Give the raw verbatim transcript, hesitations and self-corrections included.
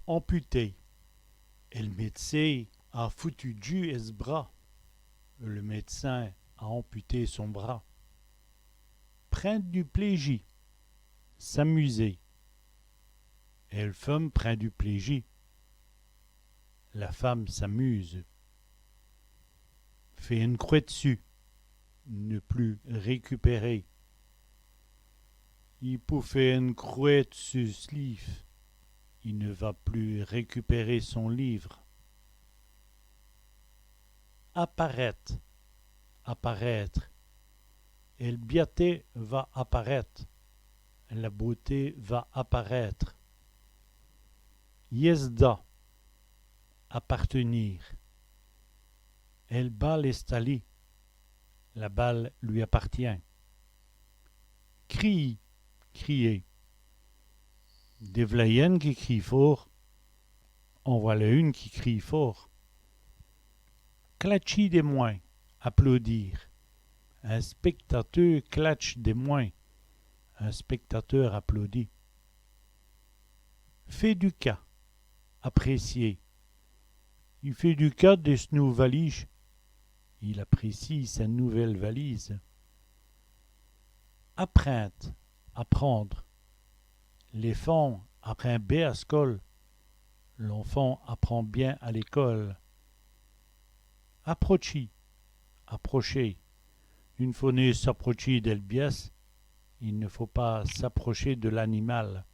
Amputé. El mèd'cén a foutu djus è s' bras. Le médecin a amputé son bras. Prinde du pléji. S'amuser. El feume prind du pléji. La femme s'amuse. Fé ène crwès d'ssus. Ne plus récupérer. I pout fé ène crwès d'sus s' lîve. Il ne va plus récupérer son livre. Aparète. Apparaître. El biaté va aparète. La beauté va apparaître. Yèsse da. Appartenir. El bale èst a li. La balle lui appartient. Criyî. Crier. Dè v'là yène qui crîye fôrt. En voilà une qui crie fort. Clatchî dès mwins. Applaudir. In spectateûr clatche dès mwins. Un spectateur applaudit. Fé du ca. Apprécier. I fét du ca dè s' noû' valîje. Il apprécie sa nouvelle valise. Aprinde. Apprendre. L'èfant aprind bén a scole. L'enfant apprend bien à l'école. Aprotchî. Approcher. I n' faut nén s'aprotchî dèl bièsse. Il ne faut pas s'approcher de l'animal.